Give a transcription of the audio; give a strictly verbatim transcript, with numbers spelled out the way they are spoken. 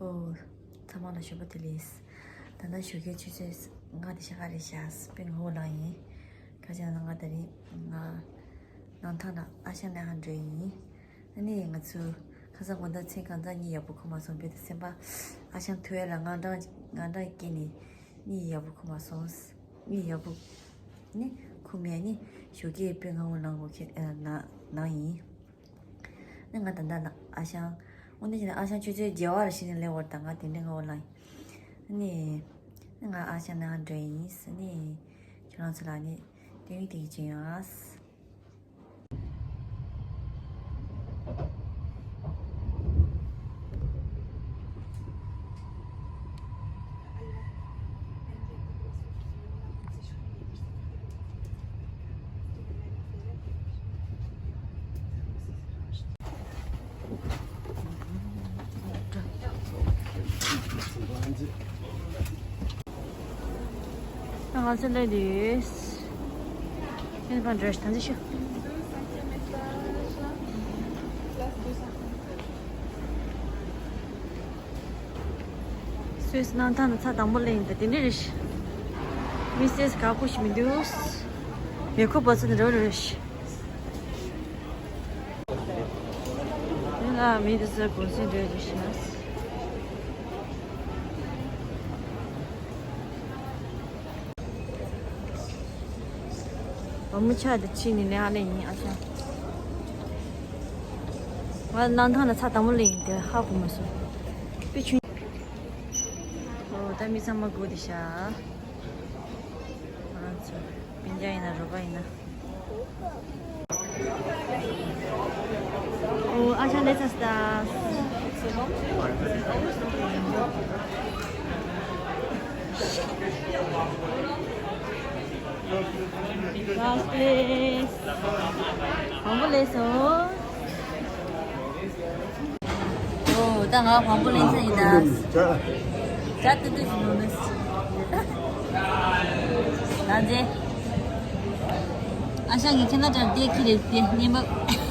ཨོ། ཚང་མ་ལ་ཞོགས་པ་བདེ་ལེགས། ད་ལྟ་ཞོགས་ཀའི་ཆུ་ཚོད་ལྔ་དང་ཕྱེད་ཀ་རེད་ཤག་དཔེ་སྔ་པོ་ལངས་ཡིན། ག་ཅི་ན་ང་ད་རེས་ང་ནང་ཐང་ལ་ཨ་ཞང་ལ་ཧ་འགྲོ་ཡིན། ཨ་ནི་ང་ཚོ་ཁ་སང་དགོང་དག་མཚན་གང་ཙམ་གཉིད་ཡག་པོ་ཁུག་མ་སོང་བས། ད་སེམས་པ་ཨ་ཞང་ཐུག་ཡ་ལ་དངངས་སྐྲག་དངངས་སྐྲག་སྐྱེས་ནས་གཉིད་ཡག་པོ་ཁུག་མ་སོང་། གཉིད་ཡག་པོ་ནི་ཁུག་མེད་ནི་ཞོགས་ཀའི་དཔེ་སྔ་པོ་ལངས་དགོས་ཁེ་ཨ་ན་ནང་ཡིན། ནི་ང་ད་ལྟ་ན་ཨ་ཞང་། དངོས་གནས་བྱས་ན་ཨ་ཞང་ཆུ་ཚོད་བརྒྱད་པ་རེ་ཞིག་ནས་སླེབས་པ་རེད། ད་ང་དེ་འདྲའི་སྔ་པོ་ལངས་ཡིན། ནི་ནི་ང་ཨ་ཞང་ནང་འགྲོ་ཡིན། ནི་ཁྱེད་རང་ཚོ་ལ་ནི་སྟོན་ཡིག་དེ་གི་བྱིན་ཡོད། ང་ཚོ་སླེབས་དུས། ཁྱེད་པ་འདྲ་ཞིག་ཐམས་ཅད་ཤོག་སུད་སི་གནམ་ཐང་ནས་ཚ་དང་པོ་སླེབས་ཡིན། ད་དེ་འདྲ་རེད་ཤག་མི་སུད་སི་དགའ་པོ་ཞིག་མི་འདུག་མེ་འཁོར་འབབ་ས་དེ་འདྲ་རེད་ཤག་དེ་ལ་མི་དེ་ཚོ་གུང་སེང་འདྲ་རེད་ཤག་བ་མོ་ཆ་དེ་ཕྱི་ནས་ནས་ཨ་ལས་ཡིན་ཨ་ཅག་ང་གནམ་ཐང་ལ་ཚ་དང་པོ་སླེབས་ཡིན། དེ་ཧ་གོ་མ་སོང་། དཔེ་ཆུང་། ཨོ་ད་མི་ཚང་མ་སྒུག་བསྡད་ཤག་ང་ཚོ་སྤུན་ཀྱག་ཡིན་ན་རོགས་པ་ཡིན་ན། ཨོ་ཨ་ཅག་སླེབས་ཚར་སོང་། Last place. མང་པོ་སླེབས་སོང་། ཨོ་ད་ང་མང་པོ་སླེབས་ཚར་ཡིན་ད། ཇ་ཏུ་ཏུ་ཞིག་ནོ་ནི། ད་ཛེ། ཨ་ཞང་གིས་ཁྱེད་ན་དྲ་དེ་ཁྱི་རེད་དེ་ཉན་པ།